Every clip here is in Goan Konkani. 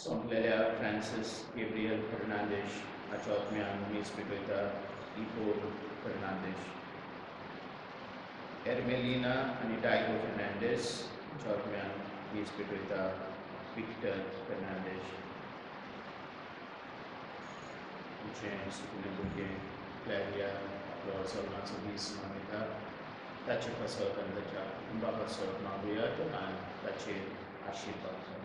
सोंपलेल्या फ्रांसीस गेब्रियल फर्नांडीस हाच्या आत्म्यान मीस पेटयता इपोल फर्नांडीस, एर्मेलिना आनी डायगो फर्नांडीस हाच्या आत्म्यान मीस पेटयता विक्टर फर्नांडीस। आमचें सुकून भुरगें क्लॅरिया आपलो जल्माचो दीस मनयता, ताचे पासत आनी ताच्या कुटुंबा पासत मागुयात आनी ताचेर आशिर्वाद करूया।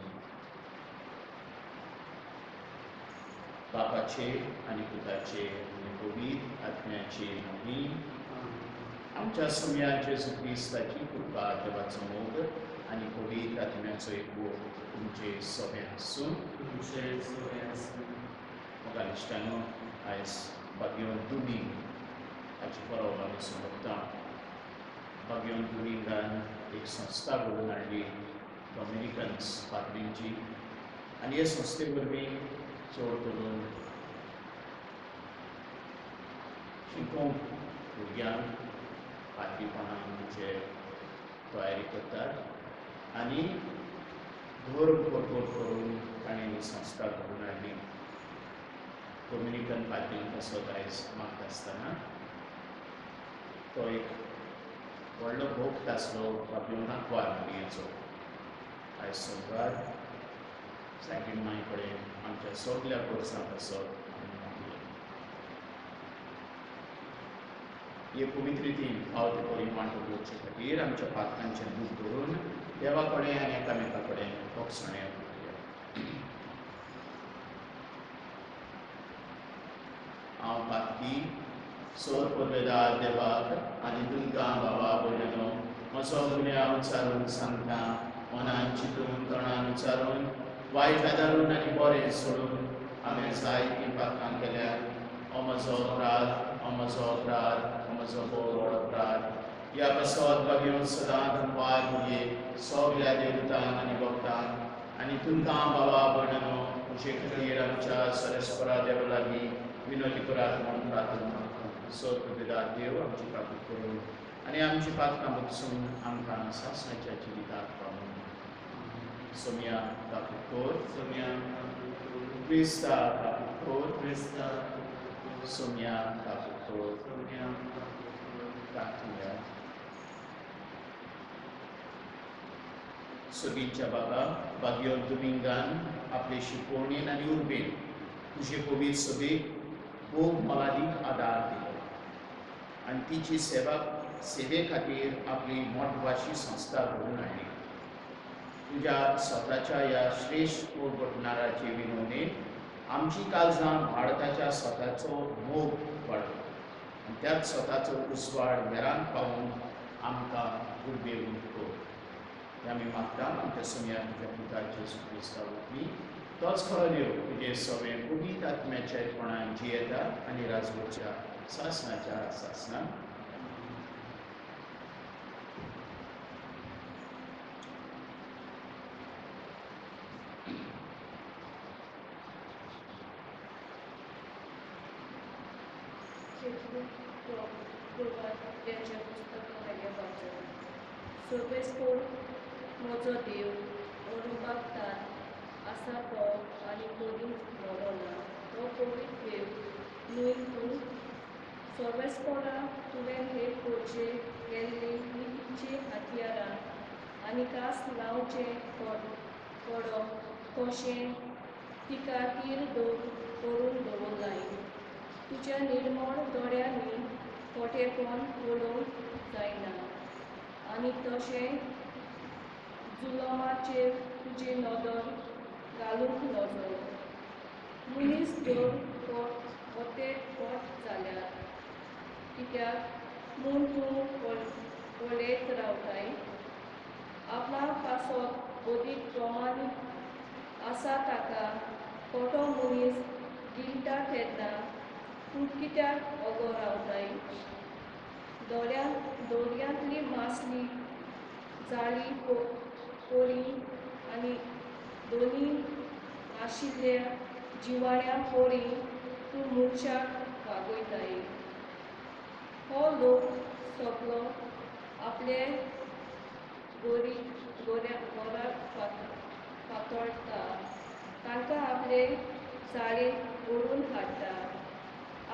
बापाचे आनी पुताचे आनी पवित्र आत्म्याचे नांवी आमच्या सोम्या जेजू क्रिस्ताची कृपा, देवाचो मोग आनी पवित्र आत्म्याचो एकवट तुमचे सोबें आसूं। तुमचे सोबें आसूं। मोगाळ इश्टांनो, आयज बागयोन दुमींग हाची परब आमी समजता। बागयोन दुमींगान एक संस्था घडोवन हाडली, डॉमिनिकन्स पाद्रींची, आनी हे संस्थे वरवीं चड करून शिकोवंक भुरग्यांक पाद्रीपणाचे तयारी करतात आनी धर्म परगट करून ताणें ही संस्था घडोवन हाडली। डॉमिनिकन पाद्रीं पासत आयज मागता आसतना तो एक व्हडलो भक्त आसलो बाबयोन आंकवार मारयेचो। आयज सोमवार सायबीण मांय कडेन आमच्या सगल्या गरजां पासत आमी मागुया। हे पवित्र रितीन फाव ते परी वांटो घेवचे खातीर आमच्या पातकांचें दूख धरून देवा कडेन आनी एकामेका कडेन भोगसणें करुया। हांव पातकी सोर पुर्वेदार देवाक आनी तुमकां बाबा भयणो म्हजो गुन्यांव उच्चारून सांगता, मनान चिंतून तोंडान उच्चारून वायट आदारून आनी बरें सोडून हांवें जायतीं पातकां केल्यात। हो म्हजो अपराध, हो म्हजो अपराध, हो म्हजो भोव व्हड अपराध। ह्या पासत बागेवन सदां वार मुगे सगल्या देवतांक आनी भक्तांक आनी तुमकां बाबा भयणो म्हजे खातीर आमच्या सरस्परा देवा लागीं विनोती करात म्हूण प्रार्थना मागता। सोद पुर्वेदार देव आमची काकूट करून आनी आमची पातकां बगसून आमकां सासणाच्या जिविताक पावून। सोम्या काकूट कर, सोम्या काकूट कर, क्रिस्ता काकूट कर, क्रिस्ता काकूट कर, सोम्या काकूट कर, सोम्या काकूट कर। प्रार्थुया। सोगींच्या बाबा बागयोन दुमिंगान आपले शिकवणेन आनी उर्बेन तुजे पवित्र सभेक खूब मोलादीक आदार दिलो आनी तिची सेवे खातीर आपली मोटवाशी संस्था घडोवन हाडली। तुज्या स्वताच्या ह्या श्रेश्ठ पोटघटणाराचे विनवणेन आमची काळजां भारताच्या स्वताचो मोग वाडो आनी त्याच स्वताचो उजवाड हेरांक पावोवन आमकां उर्बेवंत कर। हें आमी मागता आमच्या सोम्या तुज्या पुता जेजू क्रिस्ता वरवीं। तोच खरो देव तुजे सगळें पवित्र आत्म्याच्या एकपणान जियेता आनी राजवटच्या सासणाच्या सासणाक। प्रभात्याच्या पुस्तका वाचन। सर्वेस्पोर म्हजो देव अरुबागतात आसा तो आनी कदींच मरोना, तो पवित्र देव न्हय तूं। सर्वेस्पोरा तुवें हे करचे केल्ली नितीची हत्यारां आनी कास लावचें कडो कशें तिका तीर करून दवरलाय। तुज्या निर्मळ दोळ्यांनी खोटेपण पळोवंक जायना आनी तशें जुलमाचेर तुजी नदर घालूंक नजो। मनीस जर कोटे पोट जाल्यार कित्याक म्हूण तूं पळयत रावताय? आपणा पासत अदीक प्रमाणीक आसा ताका खोटो मनीस गिळटा तेन्ना तूं कित्याक ओगो रावताय? दोळ्यांतली मासली जाळी पोरी आनी दोनी आशिल्ल्या जिवाण्या पोरी तूं मनशाक वागयताय। हो लोक सगलो आपले गोऱ्याक पातळटा तांकां आपले जाळेंत ओडून हाडटा,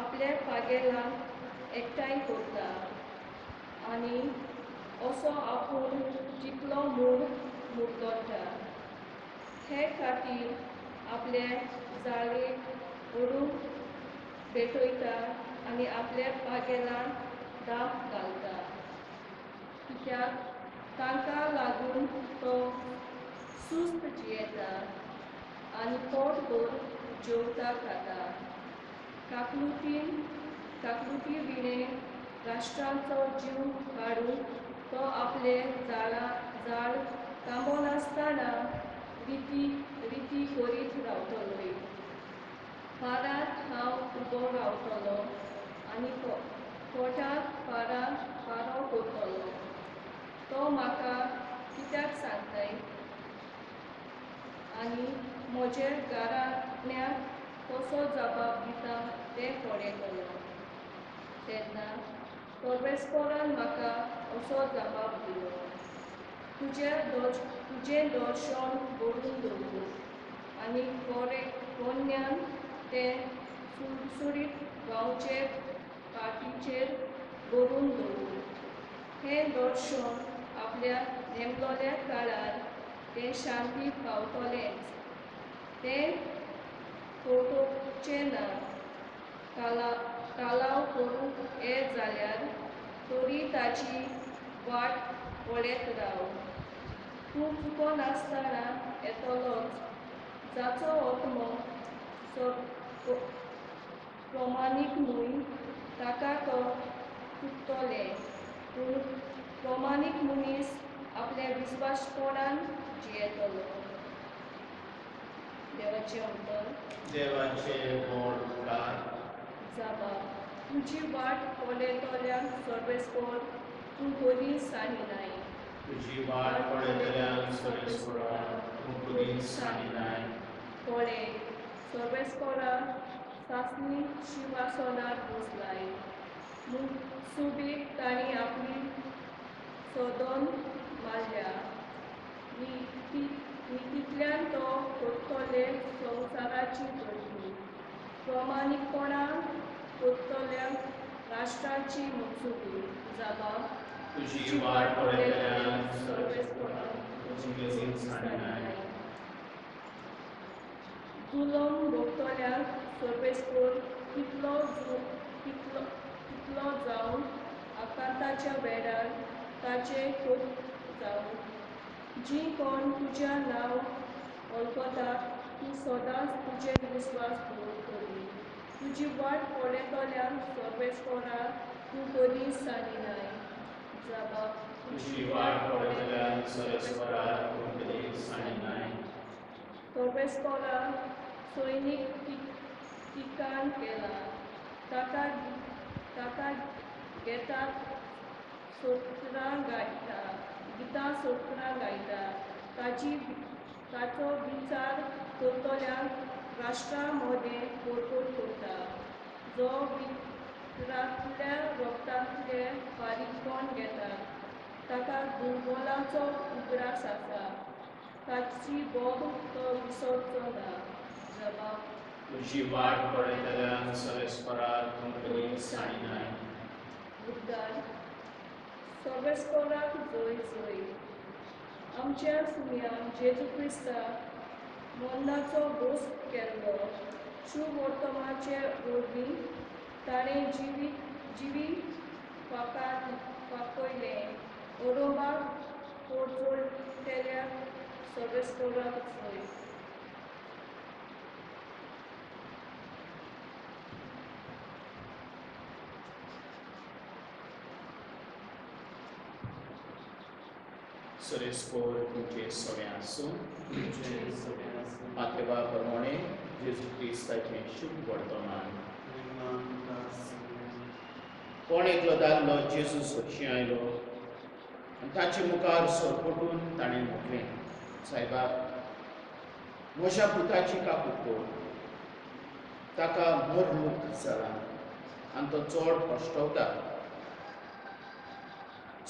आपल्या पागेलांक एकठांय करता आनी असो आपूण जितलो म्हूण मुरगट्टा. हे खातीर आपल्या जाळेक ओडून भेटयता आनी आपल्या पागेलांक दाप घालता, कित्याक तांकां लागून तो सुस्त जियेता आनी पोटभर जेवता खाता. काकलुती विणें राष्ट्रांचो जीव काडून तो आपले जाळ थांबनासतना रिती रिती करीत रावतलो. पारांत हांव उबो रावतलो आनी कोटांत पारो करतलो. तो म्हाका कित्याक सांगताय आनी म्हजे गाराण्याक कसो जबाब दिता तें पळयतलो. तेन्ना परमेश्वरान म्हाका असो जबाब दिलो, तुजें दर्शन बरोवन दवर आनी कोन्यान तें सुडसुडीत गांवचे पाटीचेर बरोवन दवर. हें दर्शन आपल्या नेमलोल्या काळार तें शांती पावतलेंच, तें फटोवचें ना. कालाव करूंक येत जाल्यार तरी ताची वाट पळयत राव. तूं चुकनासतना येतलोच. जाचो आत्मो प्रमाणीक न्हय ताका तो चुकतले, पूण प्रमाणीक मनीस आपल्या विस्वासपणान जियेतलो. देवाचें उतर. देवाचे व्हड उपकार. जाबा, तुजी वाट पळयतल्यांक सर्वेस्पर तूं कदीच सांगिनाय. तुजी वाट पळयतल्यांक सर्वेस्परा तूं कदीच सांगिनाय. पळय, सर्वेस्परा सासणी शिंवासनार बसलाय. सुबीक तांणी आपली सदन मारल्या. नितींतल्यान तो करतले संवसाराची जोडणी, प्रमाणीकपणान करतल्या राष्ट्राची मनसुबी. जाबा, तुजी वाट पळयतल्यांक सर्वेस्परा तूं कदीच सांगिनाय. जुलम भोगतल्यांक सर्वेस्पर कितलो कितलो जावन आकांताच्या वेळार ताचे खूब जावं. जीं कोण तुज्या नांव वळखतात ती सदांच तुजेर विस्वास दवरतली. तुजी वाट पळयतल्यांक सर्वेस्परा तूं कदीच सांगिनाय. जाबा, तुजी वाट पळयतल्यांक सर्वेस्परा तूं कदीच सांगिनाय. सर्वेस्परा सैनीक ठिकाण केलां, ताका घेतात सोत्रां गायता, गितां सोत्रां गायता. ताचो विचार करतल्यांक राष्ट्रां मदें परकोट करता. जो विरांतल्या रोगतांतलें फारीकपण घेता ताका दुर्बलाचो उगडास आसा. ताची बोब तो विसरचो ना. जबाब, तुजी वाट पळयतल्यांक सर्वेस्परा तूं कदीच सांगिनाय. उद्गार. सर्वेस्पराक जय जय. आमच्या सुम्या जेजू क्रिस्ता मरणाचो बोस केल्लो शुभवर्तमाचे वरवीं ताणें जिवी फांकयलें. ओरोबाक पोरजोळटेल्या सर्वेस्पराक जय. सर्वेस्पर तुमचे सगळें आसूं. तुमचे सगळें आसूं. मातेवा प्रमाणे जेजू क्रिस्ताचें शुभ वर्तमान. महिमा तुका सगळ्यांक. कोण एकलो दादलो जेजू सरशी आयलो आनी ताचे मुखार सरपटून ताणें म्हटलें, सायबा, म्हज्या पुताची काकूट कर, ताका मरमूख जाला आनी तो चड कश्टवता.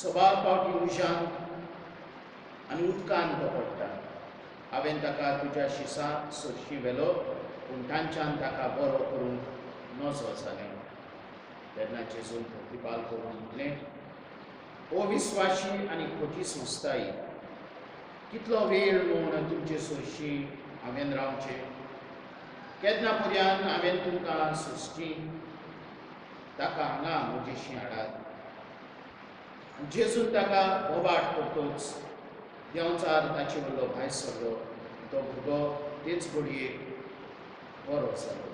सबार पावटी उज्यांत आनी उदकान तो पडटा. हांवें ताका तुज्या शिसां सरशी व्हेलो, पूण तांच्यान ताका बरो करूंक नजो जालें. तेन्ना जेजून प्रतिपाल करून म्हटलें, ओ विस्वाशी आनी खोटी संस्थाई, कितलो वेळ म्हूण तुमचे सरशी हांवें रावचें? केन्ना पर्यंत हांवें तुमकां सोंसची? ताका हांगा म्हजेशी हाडात. जेजून ताका बोबाट करतोच देंवचार ताचे वयलो भायर सरलो. तो भुरगो तेच घडयेक बरो जालो.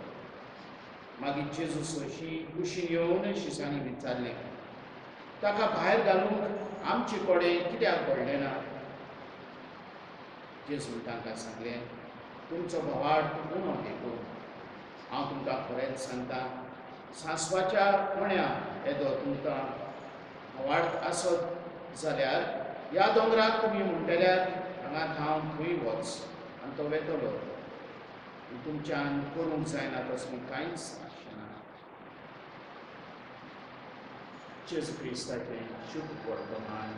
मागीर जेजू सरशी कुशीन येवन शिसांनी विचारलें, ताका भायर घालूंक आमचे कडेन कित्याक पडलें ना? जेजून तांकां सांगलें, तुमचो भावार्थ उणो देखून हांव तुमकां खरेंच सांगता, सांसवाच्या कोण्या येदो तुमकां भावार्थ आसत जाल्यार ह्या दोंगराक तुमी म्हणटल्यात हांगा थावन थंय वच आनी तो वेतलो. तुमच्यान करूंक जायना तसलें कांयच आसचें ना. जेजू क्रिस्ताचें शुभ वर्तमान.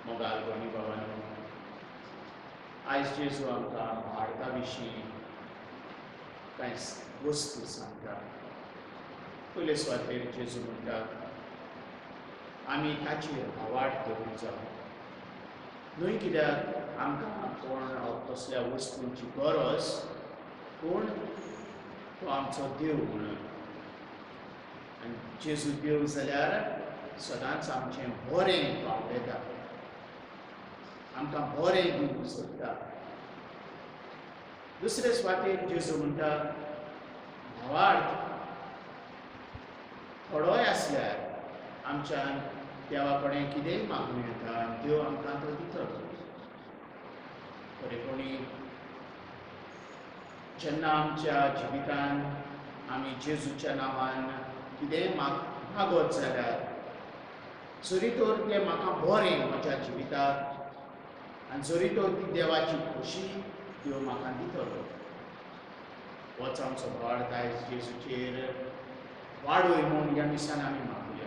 मोगाल भयणी भावांनो, आयज जेजू आमकां भारता विशीं कांय वस्तू सांगता. पयले सुवातेर जेजू म्हणटा, आमी ताचेर भावार्थ दवरूंक जाय, न्हय कित्याक आमकां कोण कसल्या वस्तूंची गरज, पूण तो आमचो देव म्हणून. आनी जेजू देव जाल्यार सदांच आमचें बरें तो आपयता, आमकां बरें दिवंक सोदता. दुसरे सुवातेर जेजू म्हणटा, भावार्थ थोडोय आसल्यार आमच्यान देवा कडेन कितेंय मागूं येता आनी देव आमकां तो दितलो. खरेपणी जेन्ना आमच्या जिवितान आमी जेजूच्या नांवान कितेंय मागत जाल्यार जरी तर तें म्हाका बरें म्हज्या जिविताक आनी जरी तर ती देवाची खोशी देव म्हाका दितलो. होच आमचो भावार्थ आयज जेजूचेर वाडोय म्हूण ह्या मिसान आमी मागुया,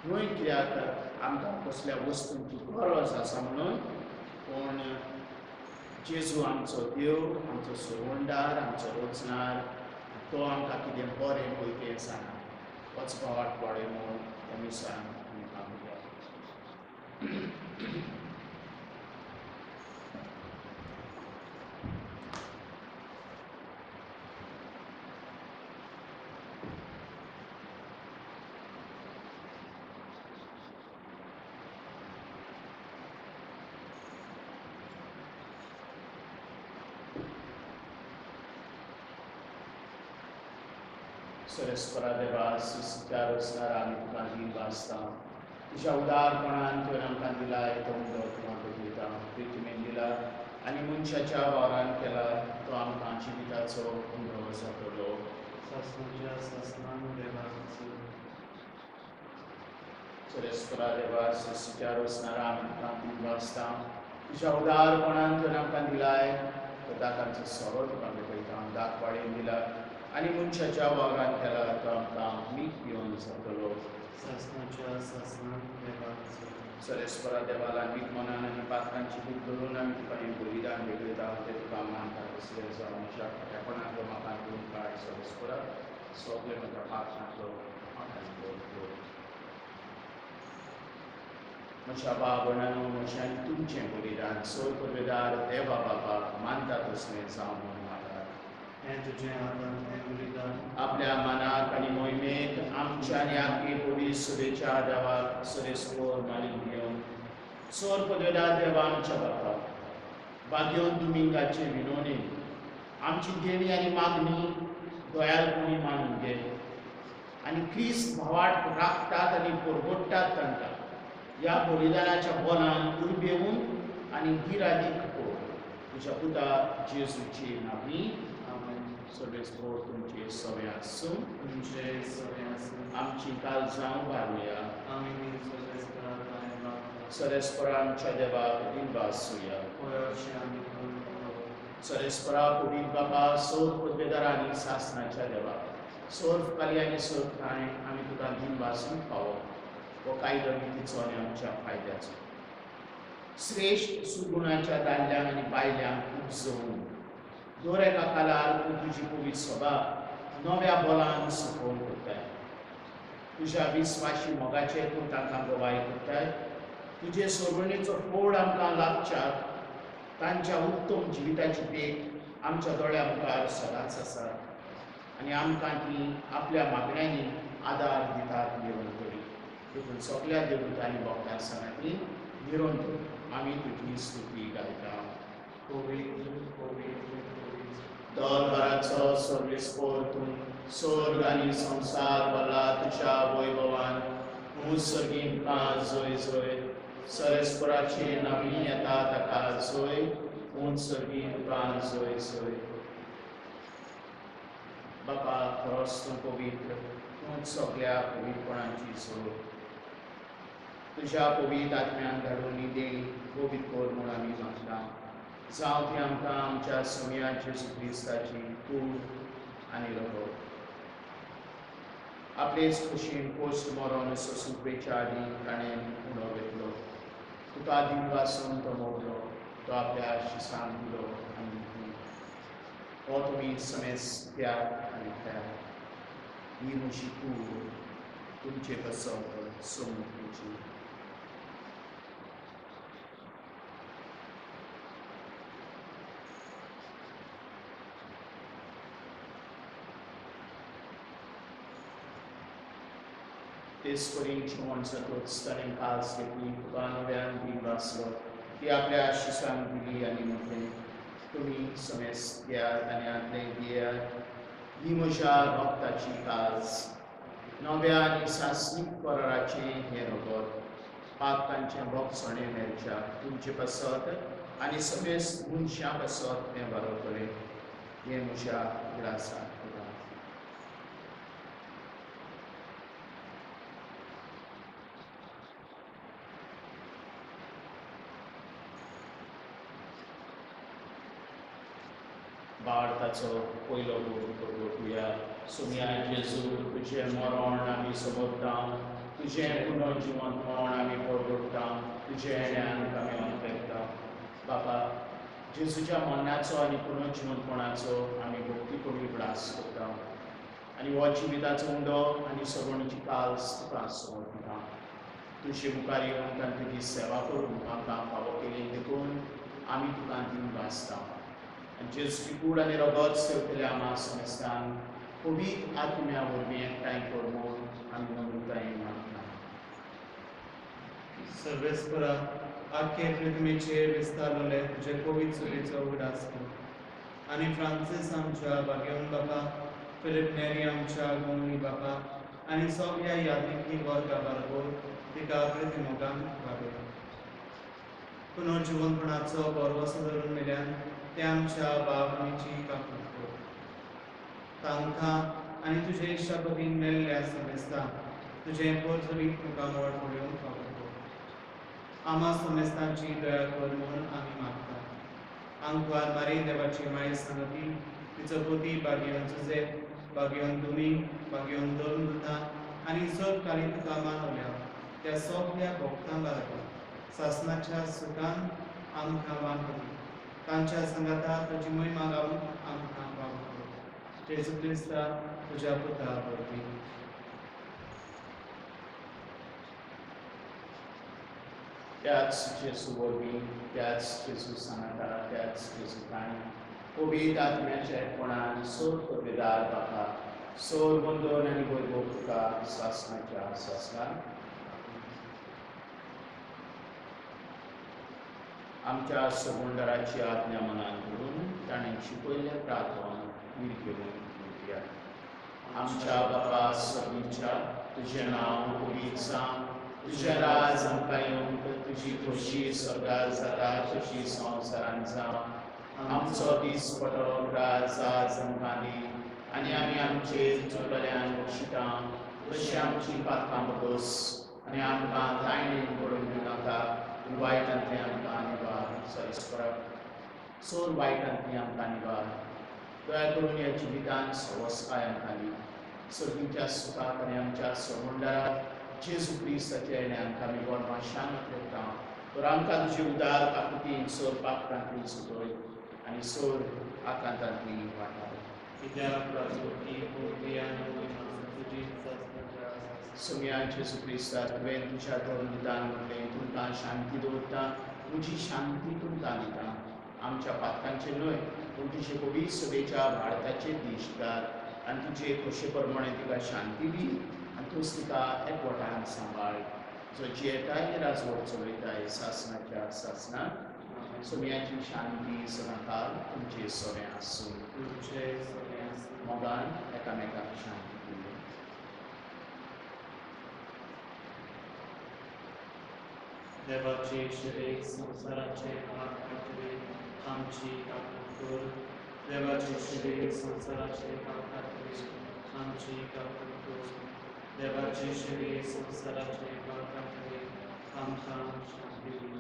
न्हय कित्याक आमकां कसल्या वस्तूंची गरज आसा म्हणून, पूण जेजू आमचो देव, आमचो सोडवणदार, आमचो रचणार, तो आमकां कितें बरें पळय तें सांगना. होच भावार्थ वाडोय म्हूण ह्या मिसान आमी मागुया. सरेस्वरा देवा, सृश्टीच्या रचणारा आमी तुका दिन वाचता. तुज्या उदारपणान तुवें आमकां दिलाय तो उदक तुका भेटयता. प्रिथ्वीन दिला आनी मनशाच्या वावरान केला तो आमकां जिविताचो उंडो जातलो. सासणाच्या सासणान देवाचो. सरेस्वरा देवा, सृश्टीच्या रचणारा आमी तुका दिन वाचता. तुज्या उदारपणान तुवें आमकां दिलाय तो दाकांचो सोरो तुका भेटयता. दाक वाडीन दिला आनी मनशाच्या वावरान केला तो आमकां मीठ पिवन जातलो. सासणाच्या सासणान देवाचो. सरेस्वरा देवाला मीठ मनान आनी पात्रांची दूख धरून आमी तुका हें बलिदान भेटयता. तें तुका मानता तसलें जावं म्हज्या खोट्यापणांतलो म्हाका धुवन काड. सरेस्वरा, सगळे म्हज्या पात्रांतलो म्हाका धुवन. म्हज्या बाबणानो, म्हज्या आनी तुमचें बलिदान सोर पुर्वेदार देवा बाबाक मानता तसलें जावं म्हूण मागात. आपल्या मनाक आनी मोहिमेक आमच्या आनी आपली पवित्र सभेच्या देवाक सरेस्वर मालीक घेवन सोर पदवेदार देवा आमच्या बापाक बागेवन दुमिंगाचे विनोने आमची देणी आनी मागणी दयाळपणी मानून घे आनी क्रिस्त भावाट राखतात आनी परगोडटात तांकां ह्या बलिदानाच्या बलान उर्बेवन आनी गिरादीक कर. तुज्या पुता जेजूची मागणी. सर्वेस्पर तुमचे सवे आसूं. तुमचे सवे आसूं. आमची काळजां उबारुया. आमी सरेस्परा आमच्या देवाक दिनवासुया. सरेस्परा पवित्र बाबा, सोर पदवेदार आनी सासणाच्या देवा, सोर काली आनी सोर ठाणे आमी तुका दिनवासूंक फावो. हो कायदो नितीचो आनी आमच्या फायद्याचो. श्रेश्ठ सुगुणाच्या दादल्यांक आनी बायल्यांक उपजोवन दर एका कालार तूं तुजी पवित्र सभा नव्या बलान सुकोवन करताय. तुज्या विस्वाशी मोगाचे तूं तांकां गवाय करताय. तुजे सोडवणेचो फोड आमकां लाभच्याक तांच्या उत्तम जिविताची देख आमच्या दोळ्या मुखार सदांच आसा आनी आमकां ती आपल्या मागण्यांनी आदार दितात निरंतरी. देखून सगल्या देवदूत आनी भक्तां सांगाती निरंतर आमी तुजी स्तुती गायता. दरबाराचो सर्वेस्पोर तूं स्वर्ग आनी संवसार भरला तुज्या वैभवान. तूं सर्गीं तुका जय जय. सर्वेस्पोराचे नवीन येता ताका जय. तूं सर्गीं तुका जय जय. बापा खरोच तूं पवित्र, तूं सगल्या पवित्रपणाची जोड. तुज्या पवित्र आत्म्यान धाडून ही देणी पवित्र कर म्हूण आमी मागता. जावं ती आमकां आमच्या सोम्या जेजू क्रिस्ताची कूड आनी रगत. आपलेच खोशयेन कोश्ट मरोन सोसूंक वेच्या आदीं ताणें उणो घेतलो. तुका दिवपासून तो मोडलो, तो आपल्या शिसांक दिलो आनी म्हटलें, हो तुमी समेस्त त्याग आनी खेळात. ही म्हजी कूड तुमचे पासत सोमूची. तेच परी जेवण जातकच ताणें कास घेतली, तुका नव्यान दिवपासलो, ती आपल्या शिसांक दिली आनी म्हटलें, तुमी समेस्त घेयात आनी आदलें घेयात. ही म्हज्या रक्ताची काज, नव्या आनी सासणीक कराराचें हें रगत पातकांचें भोगसणें मेळच्या तुमचे पासत आनी समेस्त मनशां पासत हें बरयतलें. हें म्हज्या उगडासाक. भारताचो पयलो गुरू परगटुया. सोम्या जेजू, तुजें मरण आमी समजता, तुजें पुनर्जिवंतपण आमी परगटता, तुजें येण्यान आमी अंतेरता. बापा, जेजूच्या मरणाचो आनी पुनर्जिवंतपणाचो आमी भक्तीपणी उगडास करता आनी हो जिविताचो उंडो आनी सगळ्यांची काल्स तुका समर्पिता. तुजे मुखार येवन तांणी तुजी सेवा करून आमकां फावो केली देखून आमी तुका दिवन भासता. जेजूची कूड आनी रगत सेवतल्या आमा समेस्तांक पवित्र आत्म्या वरवीं एकठांय कर म्हूण आमी नम्रतायेन मागता. सर्वेस्परा, आख्खे पृथ्वीचेर विस्तारलेले तुजे पवित्र चुलीचो उगडास कर आनी फ्रांसीस आमच्या बागेवन बापा, फिलीप नेरी आमच्या गोंगली बापा आनी सगल्या यात्रिकी वर्गा बरोबर तिका प्रिती मोगान वाडय. पुनर्जिवंतपणाचो भरवसो धरून मेल्यान ते आमच्या बाबणीची काकूट कर. तांकां आनी तुजे इश्टापतीन मेल्ल्या समेस्तांक तुजें पोरजरीत मुखामळ पळोवंक फावो कर. आमा समेस्तांची दया कर म्हूण आमी मागता. आंकवार मारी देवाची माय सांगती, तिचो पोती बागेवन जुजे, बागेवन दुमींग, बागेवन धर्मदूतां आनी सर्वकालीन तुका मानवल्या त्या सगल्या भक्तां बराबर सासनाच्या सुखान आमकां वांटली. तांच्या सांगाता तुजी महिमा गावूंक आमकां फावो कर. जेजू क्रिस्ता तुज्या पुता वरवीं. त्याच जेजू वरवीं, त्याच जेजू सांगाता, त्याच जेजू ताणी पवित्र आत्म्याच्या एकपणान सोर पविदार बापा, सोर बंदोन आनी वैभव तुका सासणाच्या सासणान. आमच्या सगुंडराची आज्ञा मनान धरून ताणें शिकयल्ल्या प्रार्थन वीर घेवन म्हणया. आमच्या बापा सर्गीच्या, तुजें नांव पवित्र जावं, तुजें राज आमकां येवंक, तुजी खोशी स्वर्गार जाता तशी संवसारांत जावं. आमचो दीस पडो राज आज आमकां दी आनी आमी आमचे चुकल्यान बक्षिता तशी आमची पातकां बगोस आनी आमकां तायणेन पडून दिवनाका, पूण वायटांतलें आमकां निवार. सरेस्पराक सोर वायटांतली आमकां निवार. दया करून ह्या जिवितान सवसकाय आमकां दी. सर्गीच्या सुखाक आनी आमच्या समुंडराक जेजू क्रिस्ताच्या येण्याक आमी गोडमाशान करता. तर आमकां तुजे उदार काकुतीन सोर पापटांतली सुटय आनी सोर आकांतांतली वाटाय. सोम्या जेजू क्रिस्ता, तुवें तुज्या धर्मदितान म्हणलें, तुमकां शांती दवरता, तुजी शांती तुमकां दिता. आमच्या पातकांचे न्हय पूण तुजे पवित्र सभेच्या भारताचे देशकार आनी तुजे खोशे प्रमाणे तिका शांती दी आनी तूंच तिका एकवटान सांबाळ, जो जियेताय राजवट चलयताय सासनाच्या सासनाक. सोम्याची शांती सदांकाळ तुमचे सगळें आसूं. मोगान एकामेकाक शांती दिली. देवाचे शरीर संवसाराचे पाप काडटले आमची काकूट कर. देवाचे शरीर संवसाराचे पाप काडटले आमची काकूट कर. देवाचे शरीर संवसाराचे पाप काडटले आमकां शांती दी.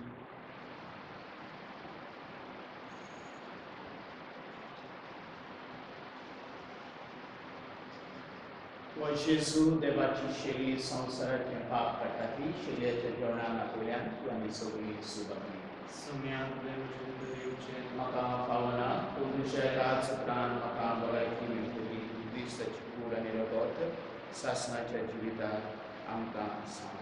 हो जेजू देवाची शेली संवसाराचें पाप काडटा ती शेलयाच्या जेवणान आपल्यान ती आमी सगळीं सुबागी. म्हाका फावना पूण तुज्या एकाच उपरांत म्हाका भलायकी मेळटली. क्रिस्ताची कूड आनी रगत सासनाच्या जिविताक आमकां सांबाळूं.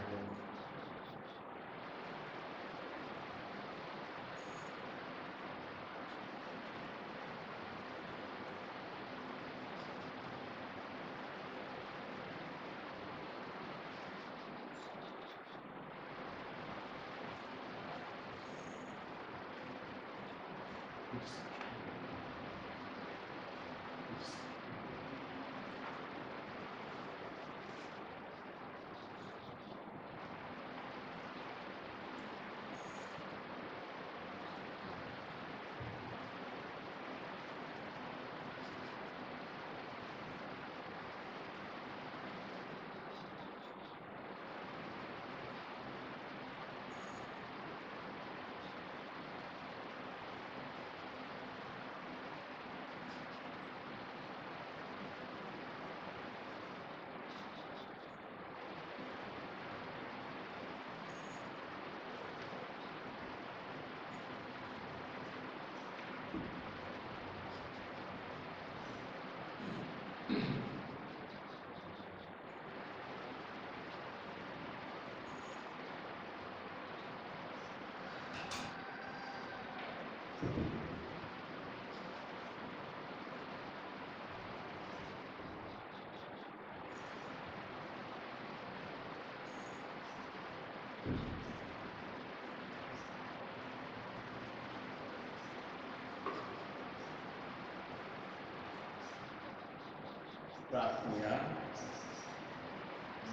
प्रार्थना.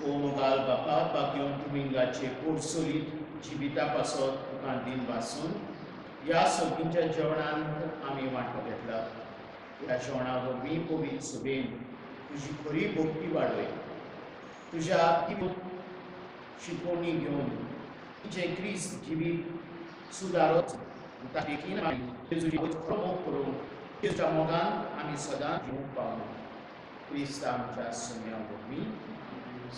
ओ मोगाल बापा, बागयोन दुमिंगाचे पोटसोलीत जिविता पासत तुका दिन वासून ह्या सगळींच्या जेवणांत आमी वांटो घेतला. ह्या जेवणा वरवीं पवित्र सभेन तुजी खरी भक्ती वाडय. तुज्या शिकवणी घेवन तुजें क्रिस्त जिवीत सुदारत देखीन खरो मोग करून तुज्या मोगान आमी सदां जिवूंक पावूं. क्रिस्त आमच्या सुम्या वरवीं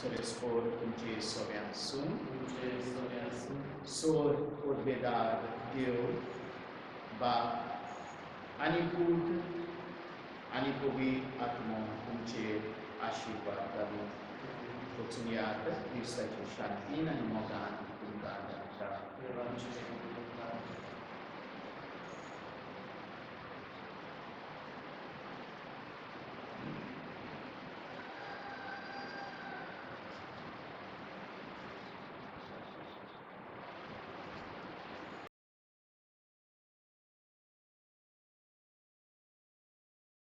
सरेस्पोर तुमचे सगळ्यां आसूं. सोर उर्बेदार देव बाप आनी पूत आनी पवित्र आत्मो तुमचेर आशिर्वाद घालूं. वचून याद क्रिस्ताच्या शांतीन आनी मोगान तुमकां धाडटा.